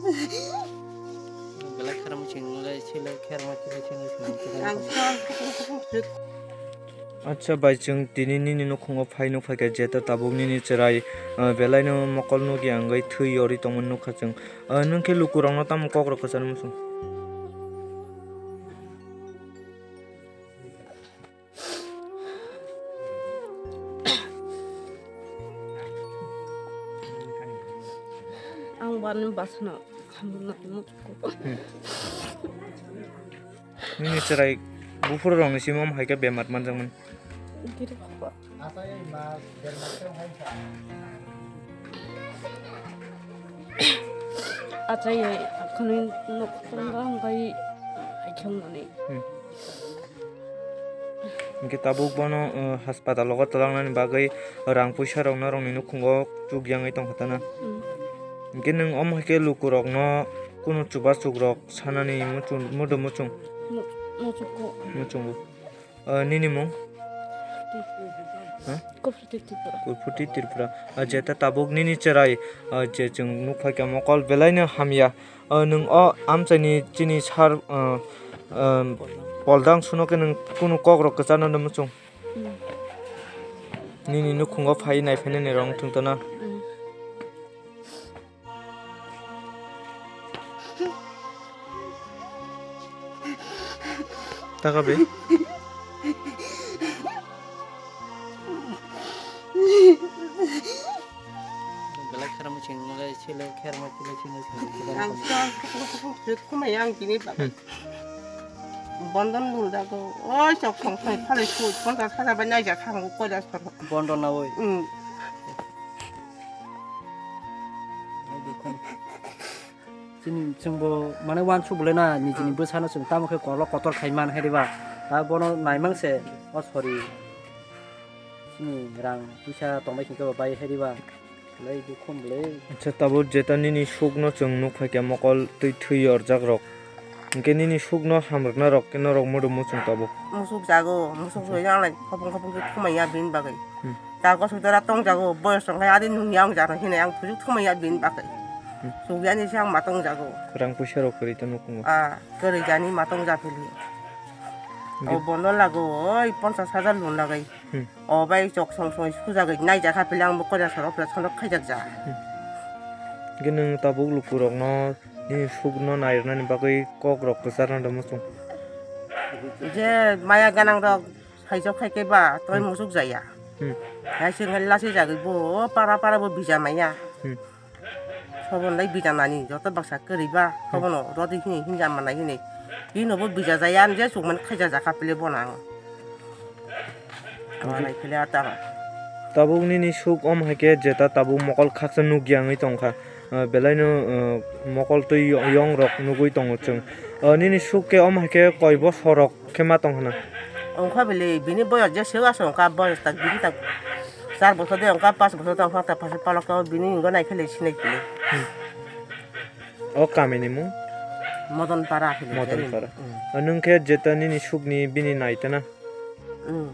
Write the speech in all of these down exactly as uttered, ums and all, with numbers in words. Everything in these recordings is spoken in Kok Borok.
Belai kherma chwng le, chwng le kherma chwng le, chwng le, chwng le. Ang khe Acha bai, chwng tini nini nukhungo phai nuk phaikha, jeta tabuk nini chwrai, ah, belaino mokol nukya wngwi thwi yorwi tongmani nukha chwng. Ah, nwng khe lukurokno tamo kokrok kwcharwi muchung? Ang bani basna hamna mo. Hmm. Nini chwrai buphuru rokni simi omo hai khe bemar manjakmani. Giri khoba. Achai, akhani nok tongda hwnkhe ai khwngnani. Hmm. Hwnkhe tabuk bono, uh, haspatalo twlangnani bagwi rang puisa rok norokni nukhungo chukya wngwi tongkha tana. Hmm. Hwnkhe nwng omo hai khe lukurokno kunu chubachukrok sanani muchung, mudu muchung? Mu-, muchungo. Muchungo. Uh, nini mung? Twi-, Ha? Kurphuti Tripura. Kurphuti Tripura. Uh, jeta tabuk nini chwrai, uh, je chwng nukphaikha mokol belaino hamya. Uh, nwng o amchaini chini sar, uh, uh, poldang suno khe nwng kunu kokrok kwcharno muchung? Hmm. Nini nukhungo phai naiphainani rok wngthung tana. Hmm. Taka be? Belai kherma chwng le, chwng le kherma chwng le, chwng le, chwng le. Ang to khumai ang tini ba. Hmm. Bondon lul dago. Oi, chok song song phalai su, ponchas hajar bai naijak kha ang koilas phar. Bondon na oi. Hmm. Chini chwngbo mane uansuk bwlai na nijini bwsano chwng tamo khe kolok kotor khai man hai diba. Ta bono naimang se o sori. Chini rang puisa tongbai khe bo bai hai diba. Belai dukhu bwlai. Acha tabuk jeta nini sukno chwng nuk phaikha mokol twi thwi yorjak rok. Hwnkhe nini sukno hamrwkna rok khe norok mudu muchung tabuk. Musuk jago, musuk soi yang lai khopong khopong khe thumai ya bini bagwi. Hmm. Ta gosok jora tong jago, boyos tong khe adi nung yang jaro hinai ang phuju thumai ya bini bagwi. Hmm. Suk yani se ang ma tong jago. Rang puisa rok kwrwi ta nukhungo. Ah, kwrwi jani ma tong ja phili. Hwnkhe O bono lago, oi ponchas hajar lun lagai. Hmm. O bai chok song song sujagwi naijak ha pili ang bo koiya sorok pila sonok khaijak ja. Hwnkhe nwng tabuk lukurokno nini sukno nairwnani bagwi kokrok kwcharna da muchung? Je maya ganang rok saijak khai khe ba toi Hmm. musuk jaya. Hmm. Hai se ngai lasi jagwi bo para para bo bija maya. Hmm. Sobon lai bidanani joto baksa kwrwi ba, Hmm. sobono rodi hini hinja manai hini. Bini bo bija jaya, ani je chukmani khaija jakha pile bono ang. Oke. Manai pile ata. Tabuk nini suk om hai khe jeta tabuk mokol khaksa nukya wngwi tongkha. Ah, belaino, ah, mokol twi yo-, yong rok nugwi tongo chwng. Ah, nini suk khe om hai khe koi bosorok khe ma tong khna? Ongkha bele, bini boyos je seo aswk ongkha, boyos tak bini tak char bosor de ongkha, panch bosor de ongkha, ta phaisa palok tong, bini wngkha nai khe le sinai khe le. Hmm. O kami ni mung? Modon Para khe le. Modon Para. Hmm. O nwng khe jeta nini suk ni bini nai tana? Hmm.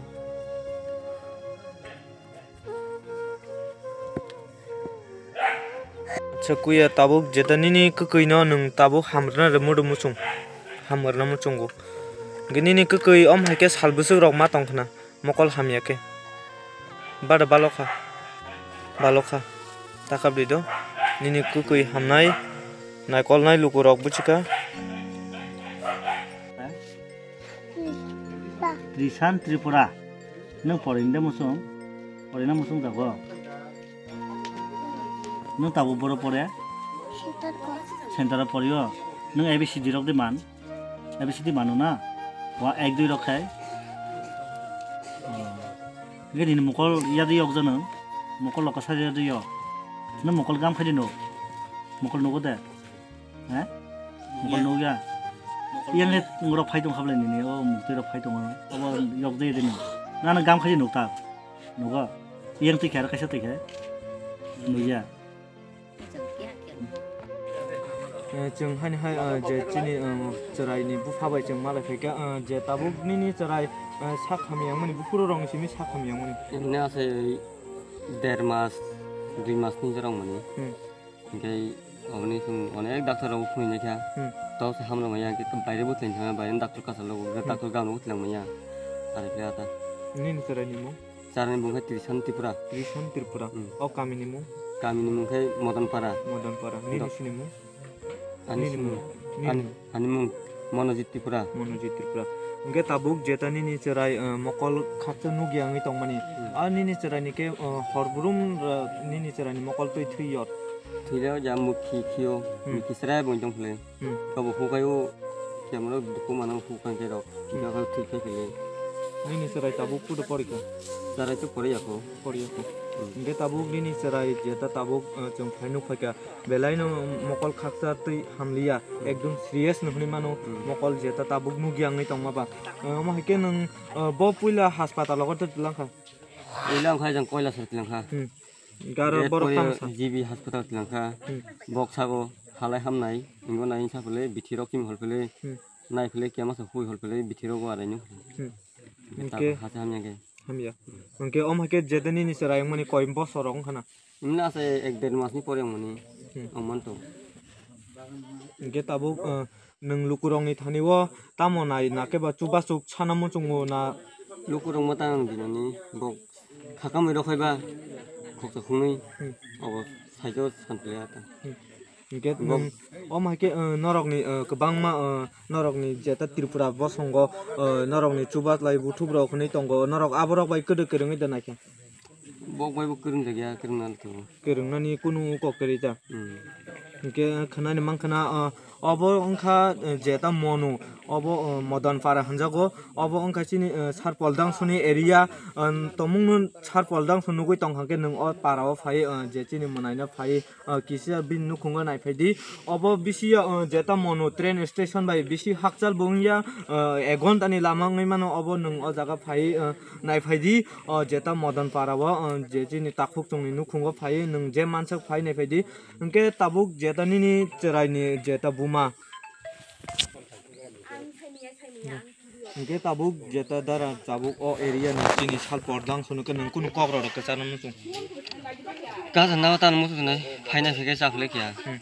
Acha kuya tabuk jeta nini kwkwi no nwng tabuk hamrwna rwmwi rwmwi chung. Hamrwna muchungo. Hwnkhe nini kwkwi om hai khe sal bwswk rok ma tong khna mokol hamya khe. Bada balokha. Balokha. Takabri do. Nini kwkwi hamnai. Naikolnai lukurok buchika. Trishan Tripura. Nwng porinda musung? Porina musung jago? Nwng tabuk boro pore? Center o. Center o porio? Nwng A B C D rok de man? A B C D mano na? Wa ek dui rok khai? Oh. Ge nini mokol yadi yok jano? Mokol lokha sari yadi yok? Nwng mokol gam khai di nuk? Mokol nugo de? He? Mokol nukya? Mokol yang nukya. Yang le ngorok phai tong khablai nini, o muktwi rok phai tongo. Obo yok de dini. Nana gam khai nukta. Nugo. Yang twi khe aro kaisa twi khe. Nukya. Eh, chwng hani hai, eh, je chini, eh, chwraini bupha bai chwng malai phaikha, eh, je tabuk nini chwrai, eh, sak hamya wngmani, buphuru rokni simi sak hamya wngmani. Ebini ase der mas, dui mas ni jorok mani. Hmm. Hingke Oboni chwng onek doctor rok phunui naikha. Hmm. Tok se hamrok manya, hwnkhe baire bo thwng thangya, baire ni doctor kaisa logo, hwnkhe Hmm. doctor gano bo thwlang manya. Are khe ata. Nini chwrai ni mung? Chwrai ni mung khe Trishan Tripura. Trishan Tripura. Hmm. O kami ni mung? Kami ni mung khe Modonpara. Modonpara. Nini Dok- sini mung? Ani Nini sini mung? mung. Nini Ani, mung? ani mung Monojit Tripura. Monojit Tripura. Hwnkhe tabuk jeta nini chwrai, eh, mokol khaksa nukya wngwi tongmani. Hmm. A nini chwrai ni khe, eh, hor brum, eh, nini chwrai ni mokol twi thwi yor. Thwirok ya mukhi khio, Hmm. mukhi srai bo tong phle. Hmm. Kabo hukai o, kemro duku mano hukai ke rok. Hmm. Kabo thwi khai phle. Nini chwrai tabuk kudu porikha? Chwrai to pore ya ko. Pore ya ko. Hmm. Hwnkhe tabuk nini chwrai jeta tabuk, eh, chwng phai nuk phaikha. Belai no mokol khaksa twi hamliya. Hmm. Ekdom serious no hwnwi mano Hmm. mokol jeta tabuk nukya wngwi tongma ba. Eh, omo hai khe nwng, eh, bo puila haspatalo kotor twlang kha? Puila wngkha jang Kailasor twlang kha. Hmm. Garo Date borok pore tamo sa? G B hospital twlang kha. Hmm. Bok sago halai hamnai, ingo nai sa phle, bithi rok chim hol phle, Hmm. nai phle, kema sa hui hol phle, bithi rok warai no. Hmm. Beta Hwnkhe hasa hamya khe. Hamya. Hwnkhe om hai khe jeta nini chwrai wngmani koi bosor rok wngkha na? Wngna asa ek der mas ni pore wngmani. Hmm. Wngman to. Hwnkhe tabuk, eh, nwng lukurokni thani o tamo nai, na khe ba chubasuk sana muchungo na? Lukurok ma tang ang dinani, bok khakamwi rok phaiba khoksa khungnwi Hmm. obo saijo san phle ata. Hmm. Hwnkhe Bok- nwng omo hai khe, eh, norokni, eh, kwbangma, eh, norokni jeta Tripura bosongo, eh, norokni chubaslai buthup rok hwnwi tongo, norok aborok bai kwdwk kwrwngwi da naikha? Bok bai bo kwrwng jakya, kwrwngna to. Kwrwngnani kunu kok kwrwi ta. Hmm. Hwnkhe khwnani mankha na, ah, obo wngkha, eh, jeta Monu, obo, eh, Modonpara hwnjago, obo wngkha chini, eh, Sarpol Dangsoni area, ah, tomungno Sarpol Dangso nugwi tongkha khe nwng o para o phai, eh, je chini mwnaino phai, ah, kisa bini nukhungo naiphai di. Obo bisi, ah, jeta Monu train station bai bisi hakchal bo wngya, ah, ek ghonta ni lama wngwi mano, obo nwng o jaga phai, ah, naiphai di, o jeta Modonpara o, o je chini takhuk chwngni nukhungo phai nwng je mansak phai naiphai di. Hwnkhe tabuk jeta nini chwraini jeta buma. Hwnkhe tabuk jeta dara tabuk o area ni chini Sarpol Dangso no khe nwng kunu kok rok kwchar no muchung? Kaisa nao tamo muchung nai phaina hwnkhe chakle kya. Hmm.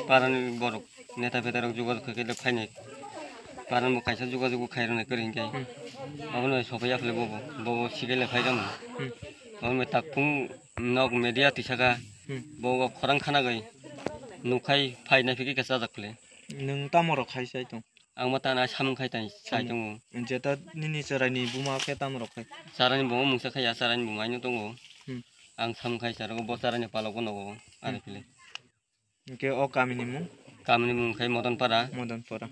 Parani borok. Neta beta rok jogajog khaikhe le phainai. Paran bo kaisa jogajog bo khairoknai kwrwi hinkhe. Hmm. Abono sopai yakhwlai bobo, bobo sikhai le phairokno. Hmm. Abono takphung nok media tisaka. Hmm. Bobo khorang khanagwi nukhai phainai phikhe khe chajak khle. Nwng tamo rok khai sai tong? Ang ma tana samung khai tai sai Samung. Tongo. Jeta nini chwraini buma khe tamo rok khai? Chwraini buma mungsa khai ya, chwraini buma aino tongo. Hmm. Ang samung khai chwrago, bo chwraini palok bo nogo, Hmm. ari phile. Hwnkhe o kamini mung? Kamini mung khe Modonpara. Modonpara.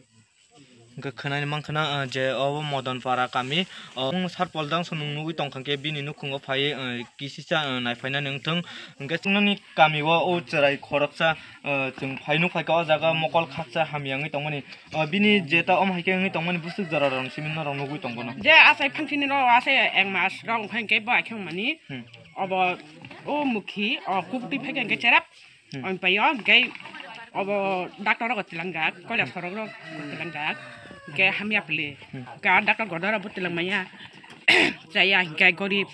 Hwnkhe khwnani mankha na, ah, je obo Modonpara kami. O, Sarpol Dangso nwng nugwi tongkha khe bini nukhungo phai, ah, kisisa, ah, naiphainani wngthung. Hwnkhe chwngno ni kami o, o chwrai khoroksa, ah, chwng phai nukphaikha o jaga mokol khaksa hamya wngwi tongmani. Ah, bini jeta omo hai khe wngwi tongmani bwswk jora rok simi norok nugwi tongbono. Je asai phansini rok asai ek mas rok wngkha hwnkhe bo hai khe wngmani. Hmm. Obo o mukhi, o kuk twi phaikha hwnkhe cherep. Hmm. Omphaio, hwnkhe obo doctor rok tilangjak, koila sorok rok tilangjak, hwnkhe hamya pili. Hmm. Hwnkhe doctor godora bo tilang manya, chaya hwnkhe gorib,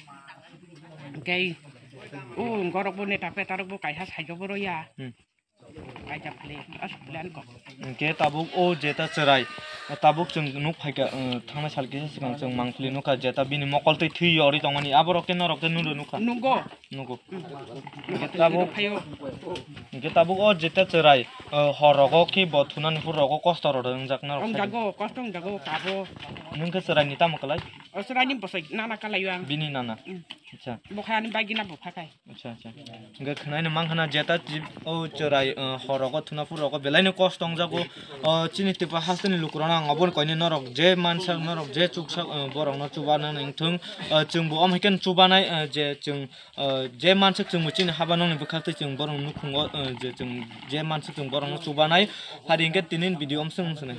hwnkhe o gorok bo neta peta rok bo kaisa saijo bo roya. Hmm. Kaisa pili, asuk pili ani kok. Hwnkhe tabuk o jeta chwrai, tabuk chwng nuk phaikha, uh, thangnai sal kisa swkang chwng mangpili nukha, jeta bini mokol twi thwi yorwi tongmani, aborok khe norok khe nuro nukha. Nugo. Nugo. Hmm. Hwnkhe tabuk, Phaio. Hwnkhe tabuk o jeta chwrai, uh, hor rogo khe bo thunani phuru rogo kosto rw wngjak norok. Wngjago, kosto wngjago, kabo. Nwng khe chwraini tamo kwlai? O chwraini bwsai nana kwlaio ang. Bini nana? Hmm. Acha. Bo khe ani bagina bo phakai. Acha, acha. Hwnkhe khwnaino mankha na jeta tip-, o chwrai, uh, hor rogo thuna phuru rogo belai no kosto wngjago. O chini Tripura hasteni lukurokno ang obo koinwi norok je mansak, norok je chuksak, uh, borokno chubanani wngthung. Uh, chwngbo omo hai khe chubanai, uh, je chwng, uh, je mansak chwngbo chini haba nokni bwkhaktwi chwng borokni nukhungo, uh, je chwng je mansak chwng borokno chubanai. Hari hwnkhe tini video omswng wngsunai.